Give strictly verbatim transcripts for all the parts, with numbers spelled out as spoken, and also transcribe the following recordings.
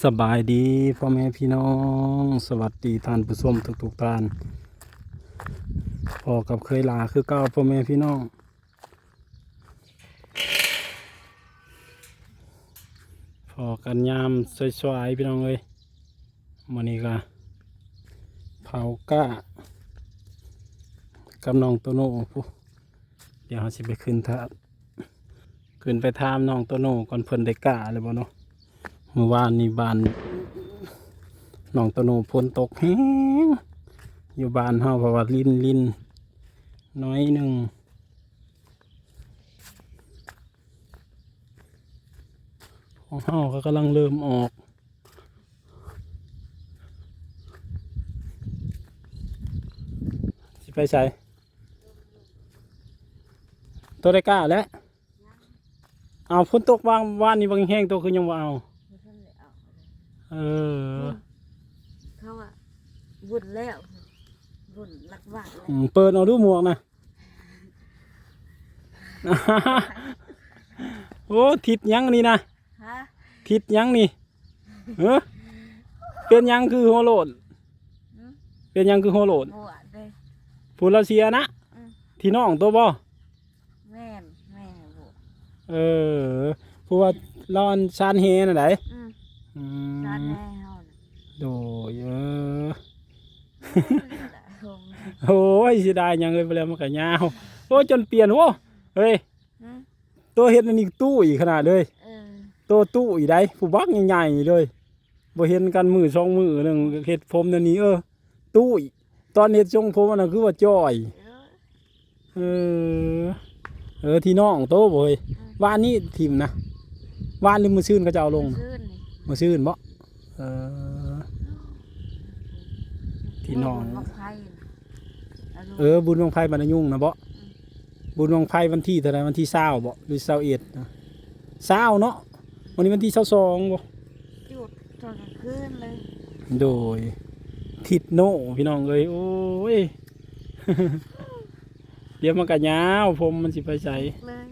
สบายดีพ่อแม่พี่น้อง สวัสดีท่านผู้ชมทุกๆท่าน พ้อกับเคยหลาคือเก่าพ่อแม่พี่น้อง พ้อกันยามสวยๆพี่น้องเอ้ย มื้อนี้ก็เผาก้า กับน้องโตโน่พุ้น เดี๋ยวเราสิไปขึ้นถาม ขึ้นไปถามน้องโตโน่ก่อน เพิ่นได้ก้าแล้วบ่เนาะ มื้อวานนี้บ้านน้องโตโน่ฝนตกแฮง อยู่บ้านเฮาเพราะว่าลินลินน้อยหนึ่ง ของเฮาก็กำลังเริ่มออก สิไปไส โตได้ก้าแล้ว เอาฝนตกวางวานนี้บางแห้ง โตคือยังบ่เอา บ่ทันได้เอาเลย เออ เขาว่าบุญแล้ว บุญหลักบ้านแล้ว อืม เปิดเอาดูหมวกนะ โอ้ ทิศหยังนี่นะ ฮะ ทิศหยังนี่ เออ เป็นหยังคือหัวโลน หืม เป็นหยังคือหัวโลน บวชเด้ ผู้ลาวเสียนะ อืม ที่น้องโตบ่ แม่น แม่นบวช เออ ผู้ว่าลาวอันซานแหนั่นใด อืม อืม ซานแหเฮาน่ะ โดย เออ โอ้ย เสียดายหยังเอ้ย บ่แล้วมันก็ยาว โอ้ย จนเปลี่ยน โอ้ เฮ้ย หืม โตเฮ็ดอันนี้ตู้อีกขนาดเลย เออ โตตู้อีกได้ ผู้บักใหญ่ๆเลย บ่เห็นกันมื้อสองมื้อหนึ่ง เฮ็ดผมแนวนี้ เออ ตู้อีก ตอนเฮ็ดทรงผมอันนั้นคือว่าจ้อย เออ เออ เออ ที่น้องโตบ่เฮ้ย อืม วานนี้ถิ่มนะ วานหรือมื้อซืนเขาจะเอาลง มื้อซืนนี่ มื้อซืนบ่ เออ ที่น้อง บุญบั้งไฟน่ะ เอาลง เออ บุญบั้งไฟบ้านนายุงนะบ่ อืม บุญบั้งไฟวันที่เท่าไหร่ วันที่ซาวบ่ หรือซาวเอ็ดนะ ซาวเนาะ วันนี้วันที่ซาวสองบ่ จุดตอนกลางคืนเลย โดย ทิศโน่พี่น้องเอ้ย โอ้ย เดี๋ยวมันก็ยาว ผมมันสิไปไส เลย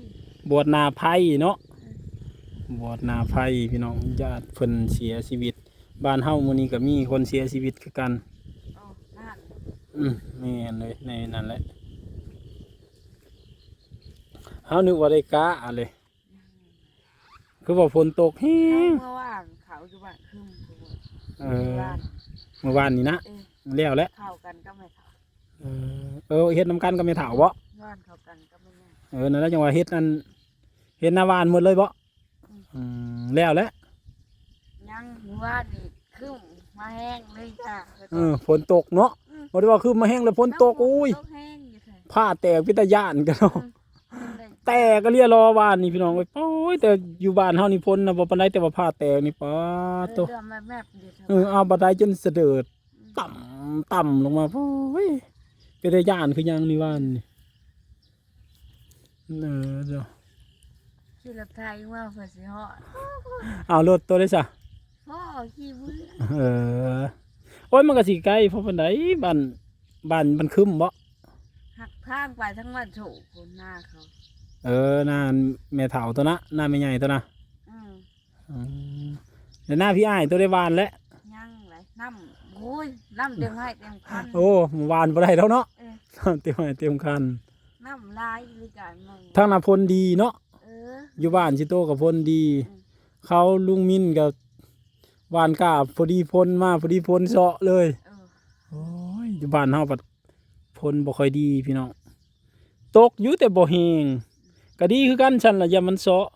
บวชหน้าไฟเนาะ อืม บวชหน้าไฟพี่น้อง ญาติเพิ่นเสียชีวิต บ้านเฮามื้อนี้ก็มีคนเสียชีวิตคือกัน อ๋อ นั่น อืม แม่นเลย ในนั่นแหละ เฮานึกว่าได้กะเลย คือว่าฝนตกแฮง เมื่อวานเขาอยู่บ้านครึ้ม เออ เมื่อวาน เมื่อวานนี้นะ เออ แล้วแหละ เข้ากันก็ไม่เข้า เออ เออ เฮ็ดนำกันกับแม่เฒ่าบ่ บ้านเข้ากันก็ไม่ง่าย เออ นั่นแหละจังว่าเฮ็ดนั่น เฮ็ดหน้าบ้านหมดเลยบ่ อืม อืม แล้วแหละ ยังเมื่อวานนี่ครึ้มมาแฮงเลยจ้ะ เออ ฝนตกเนาะ อืม บ่ได้ว่าครึ้มมาแฮงเลย ฝนตก น้ำฝน โอ้ย ตกแฮงอยู่แท้ ฟ้าแตกเป็นตาย้านกันเนาะ อืม แตกก็เรียรอวานนี่พี่น้องเอ้ย โอ้ย แต่อยู่บ้านเฮานี่ฝนนะบ่ปานใด แต่ว่าฟ้าแตกนี่ ป๊าดโต เออ เรื่องแมบๆอยู่แถว เออ เอาบันไดจนสะเดิด อืม ต่ำๆลงมา โอ้ย เป็นตาย้านคือหยังนี่วานนี่ เออ เดี๋ยว ขี่รถไถมาเพื่อสิฮอด เอารถตัวได้ซะ พ่อขี่มือ เออ โอ้ย มันก็สิไกลพอปานใด บ้าน บ้านมันครึ้มบ่ หักทางไปทั้งบ้านโฉกคนหน้าเขา เออ หน้าแม่เฒ่าตัวนะ หน้าแม่ใหญ่ตัวนะ อืม อืม แล้วหน้าพี่อ้ายตัวได้หว่านแล้ว ยังเลย น้ำ โอ้ย น้ำเต็มไร่เต็มคัน โอ้ หว่านบ่ได้แล้วเนาะ เออ น้ำเต็มไร่เต็มคัน น้ำลายหรือกันมึง ทางหน้าฝนดีเนาะ เออ อยู่บ้านสิโตกับฝนดี อืม เขาลุงมินกับหว่านกล้าพอดีฝนมา พอดีฝนเซาะเลย เออ โอ้ย อยู่บ้านเฮาบัดฝนบ่ค่อยดีพี่น้อง ตกอยู่แต่บ่แฮง ก็ดีคือกัน ซั่นล่ะ อย่ามันเซาะ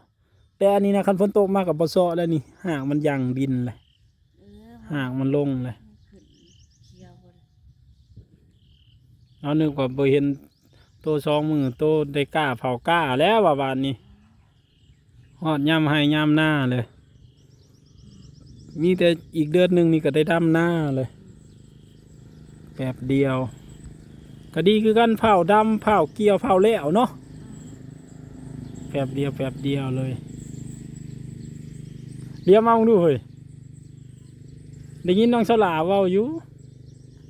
แต่อันนี้นะ คันฝนตกมาก็บ่เซาะแล้วนี่ หากมันยังดินเลย เออ หากมันลงเลย มันขึ้นเขียวเลย เอานึกว่าบ่เห็นโตสองมือ โตได้กล้าเผากล้าแล้วว่าบาดนี้ ฮอดยามไฮ่ยามนาเลย มีแต่อีกเดือนหนึ่งนี่ก็ได้ดำนาเลย แป๊บเดียว ก็ดีคือกัน เผาดำ เผาเกี่ยว เผาแล้วเนาะ แป๊บเดียว แป๊บเดียวเลย เดี๋ยวมาดูเฮ้ย ได้ยินน้องสลาเว้าอยู่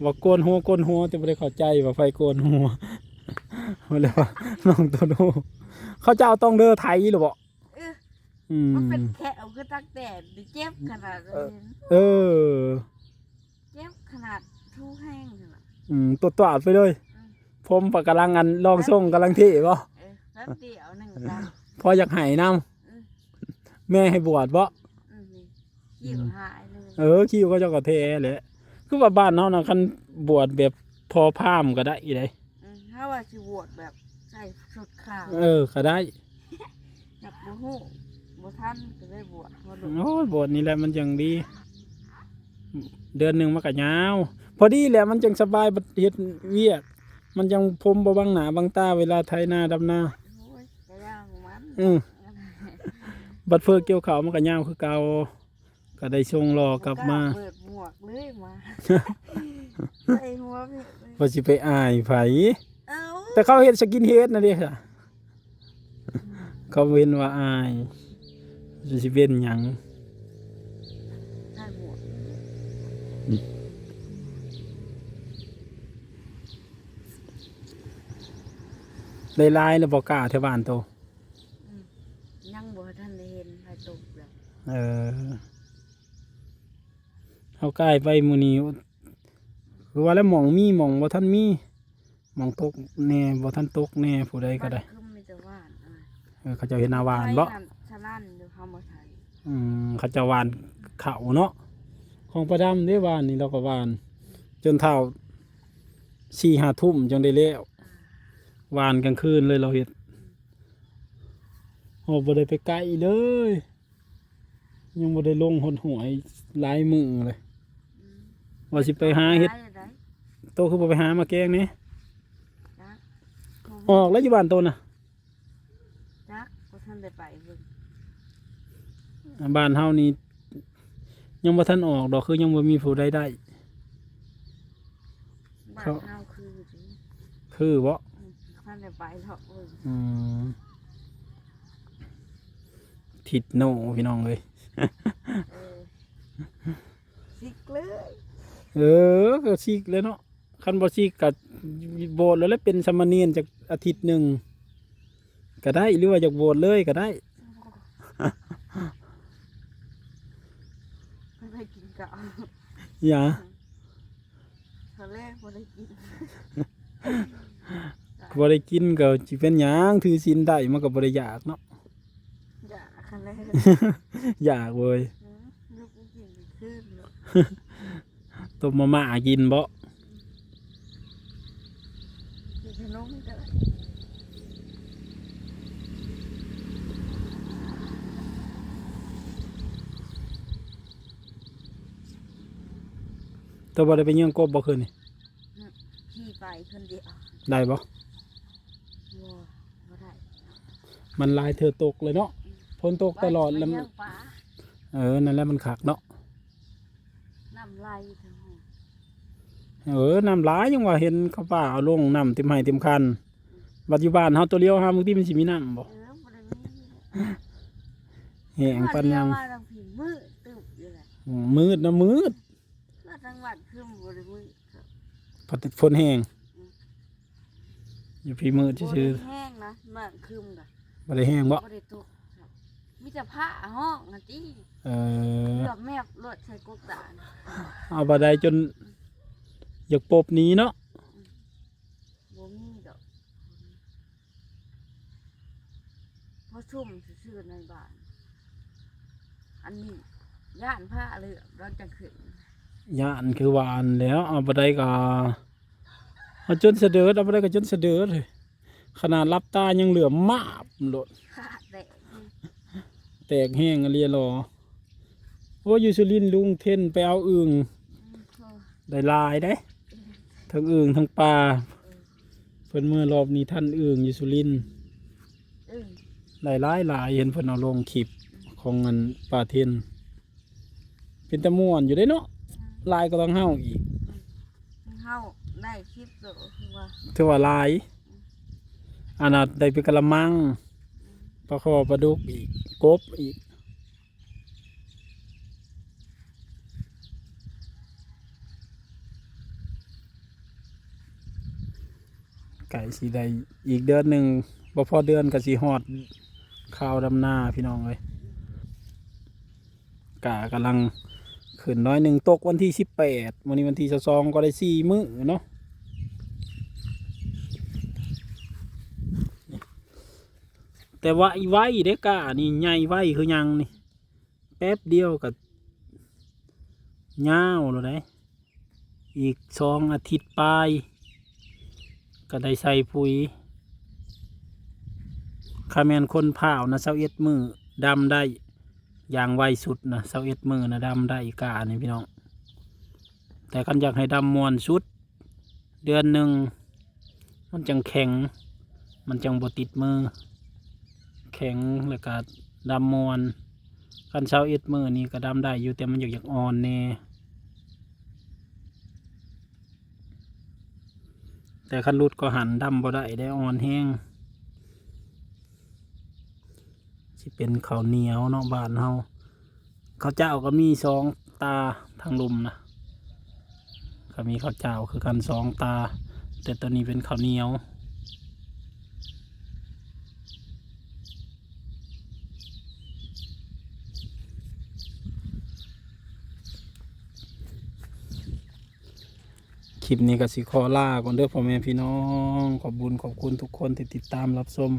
ว่าโกนหัว โกนหัว แต่บ่ได้เข้าใจว่าไผโกนหัว แล้วว่าน้องโตโน่ เขาเจ้าต้องเดินไถหรือบ่ เออ อืม มันเป็นแขวคือตักแตนนี่เจ็บขนาดนั้น เออ เจ็บขนาดทูแห้งขนาด อืม ตัวตัวไปเลย อืม ผมปะกำลังอันลองส่งกำลังเทบ่ เออแป๊บเดียวหนึ่งตัก พออยากให้นำ อืม แม่ให้บวชบ่ อืมนี่คิ้วหายเลย เออ คิ้วเขาเจ้าก็แท้แหละ คือว่าบ้านเฮานะคันบวชแบบพอพราหมณ์ก็ได้อีได อืมถ้าว่าสิบวชแบบใส่ชุดขาว เออ ก็ได้ แบบบ่ฮู้บ่ทันก็เลยบวชพอหลวง โอ้ย บวชนี่แหละมันจังดี เดือนหนึ่งมันก็ยาว พอดีแหละมันจังสบายบัดเฮ็ดเวียก มันจังผมบ่บังหน้าบังตาเวลาไถนาดำนา โอ้ยก็ย่างมัน อืม บัดเพิ่นเกี่ยวข้าวมันก็ยาวคือเก่า ก็ได้ส่งรอกลับมา เปิดหมวกเลยมา ใส่หัวเพชรเลย ว่าสิไปอายไผ เอ้า แต่เขาเฮ็ดสกินเฮดนะเด้ค่ะ เขาเห็นว่าอายสิเป็นหยัง ใส่หมวก ได้หลายแล้วบ่กล้าแถวบ้านโต อืมยังบ่ทันได้เห็นไผตกเลย เออ เฮากายไปมื้อนี้ คือว่าแล้วหม่องมีหม่องบ่ทันมี หม่องตกแน่บ่ทันตกแน่ผู้ใดก็ได้ บ้านคือมีแต่หวานอ่ะ เออ เขาเจ้าเฮ็ดนาหวานบ่ ไผสนั่นอยู่เฮาบ่ไทย อืม เขาเจ้าหวานข้าวเนาะ ของป้าดำเด้หวานนี่เราก็หวาน จนเท่าสี่ห้าทุ่มจังได้แล้ว หวานกลางคืนเลยเราเฮ็ด โอ้ บ่ได้ไปไกลเลย ยังบ่ได้ลงฮอดห้วยหลายมื้อเลย อืม ว่าสิไปหาเฮ็ด ไปได้ โตคือบ่ไปหามาแกงนี่ จัก ออกแล้วอยู่บ้านโตน่ะ จักบ่ทันได้ไปเบิ่ง บ้านเฮานี่ยังบ่ทันออกดอก คือยังบ่มีผู้ใดได้ บ้าน เขา เฮาคืออยู่ คือบ่ อืมทันได้ไปเถาะเบิ่ง อืม ทิดโนพี่น้องเอ้ย เออซิกเลย เออ ก็ซิกแล้วเนาะ คันบ่ซิกก็โบสถ์แล้วแหละ เป็นสามเณรจักอาทิตย์หนึ่งก็ได้ หรือว่าอยากโบสถ์เลยก็ได้ บ่ได้กินข้าว อย่า ตอนแรกบ่ได้กิน บ่ได้กินก็สิเป็นหยัง ถือศีลได้มันก็บ่ได้อยากเนาะ อยากคันแรก อยากเว้ย อืมลูกกินคืนเนาะ ต้มมาม่ากินบ่ กินขนมก็ได้ ตัวบ่ได้ไปเยี่ยงกบบ่คืนนี่ ขี่ไปคนเดียว ได้บ่ บ่บ่ได้ มันหลายเทื่อตกเลยเนาะ ฝนตกตลอดแล้ว ไป มัน เลี้ยงปลา เออ นั่นแหละมันคักเนาะ น้ำไหลทางห้อง เออ น้ำหลายยังว่าเห็นเขาป้าเอาลงน้ำเต็มไฮ่เต็มคัน บัดอยู่บ้านเฮาตัวเดียวหาบางทีมันสิมีน้ำบ่ เออบ่ได้มี แห้งปานหยัง ว่าทางผีมืดตึบอยู่แหละ อืม มืดนะมืด ว่าทางวัดคือบ่ได้มืดครับ พัดฝนแห้ง อยู่พี่มืด บ่ ซื่อ ได้แห้งนะมันคืมกะ ๆ บ่ได้แห้งบ่ บ่ได้ตกครับ มีแต่ผ้าห้องอันตี้ เออ เกือบแมบรถใส่กกดาน เอาบ่ได้จน อยากปบหนี้เนาะ บ่มีดอก พอซุ่มซื่อๆในบ้าน อันนี้ย่านผ้าเหลืองแล้วจังขึ้น ย่านคือว่าอันแล้ว เอาบ่ได้ก็เอาจนสะเดิด เอาบ่ได้ก็จนสะเดิด ขนาดหลับตายังเหลือมมาบโลด ขาดแตก แตกแห้งอหลีหรอ โอ้ อยู่สุรินทร์ลุงเทนไปเอาอึ่ง อืมโอ้ ได้หลายเด้ ทั้งอึ่งทั้งปลา เพิ่นเมื่อรอบนี้ท่านอึ่งอยู่สุรินทร์ อึ่ง ได้หลายหลาย เห็นเพิ่นเอาลงคลิปของเงินปลาเทน เป็นตะม่วนอยู่ได้เนาะ หลายก็ต้องเฮาอีก เฮาได้คลิปโตคือว่า ถือว่าหลาย อันนั้นได้เป็นกะละมัง ปลาคอปลาดุกอีก กบอีก ไก่สีได้อีกเดือนหนึ่ง บ่พอเดือนก็สิฮอดคาวดำนาพี่น้องเอ้ย กากำลังขึ้นน้อยหนึ่ง ตกวันที่สิบแปด มื้อนี้วันที่สิบสอง ก็ได้สี่มื้อเนาะ แต่ว่าอีไวเด้ กานี่ใหญ่ไวคือหยังนี่ แป๊บเดียวก็ยาวแล้วเด้ อีกสองอาทิตย์ปลาย ก็ได้ใส่ปุ๋ย คันแม่นคนพร้าวนะ ซาวเอ็ดมื้อดำได้ อย่างไวสุดนะ ซาวเอ็ดมื้อนะดำได้ กานี่พี่น้อง แต่คันอยากให้ดำม่วนสุด เดือนหนึ่ง มันจั่งแข็ง มันจั่งบ่ติดมือ แข็งแล้วก็ดำม่วน คันซาวเอ็ดมื้อนี่ก็ดำได้อยู่ แต่มันอยาก อยากอ่อนแน่ แต่คันหลุดกว่าหั้นดำบ่ได้เด้ อ่อนแฮง สิเป็นข้าวเหนียวเนาะบ้านเฮา ข้าวเจ้าก็มีสองตาทางลุ่มนะ ก็มีข้าวเจ้าคือกันสองตา แต่ตัวนี้เป็นข้าวเหนียว คลิปนี้ก็สิขอลาก่อนเด้อพ่อแม่พี่น้อง ขอบบุญขอบคุณทุกคนที่ติดตามรับชม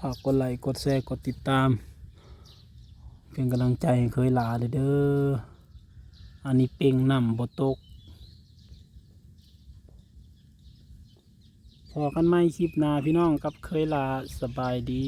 ฝากกดไลค์กดแชร์กดติดตาม เป็นกำลังใจให้เคยหลาเด้อ อันนี้เป่งน้ำบ่ตก พอกันใหม่คลิปหน้าพี่น้องกับเคยหลา สบายดี